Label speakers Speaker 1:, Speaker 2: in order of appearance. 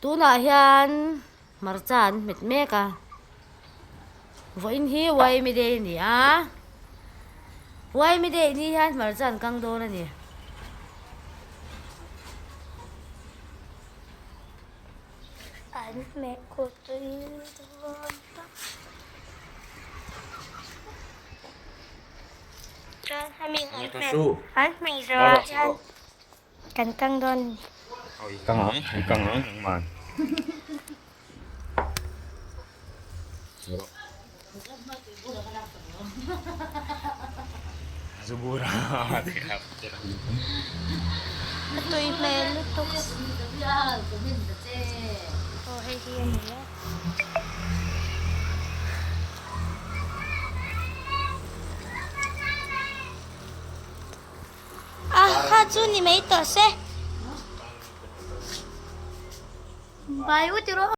Speaker 1: Tunah hian hmarcha an hmet mek a, vawiin hi Yma Day a ni a, Yma Day ni hian hmarcha an kang dawn a ni.
Speaker 2: An hmeh kut tui dawn tak. Chuan hemi an hmeh an hmeh zawhah hian kan kang dawn a ni.
Speaker 3: Aw i kang ang, i kang ang engmah. Zubura
Speaker 2: A tui hmel lutuk. Aw hei hi a ni a. A kha chu ni mai tawh se. Bai u tiraw.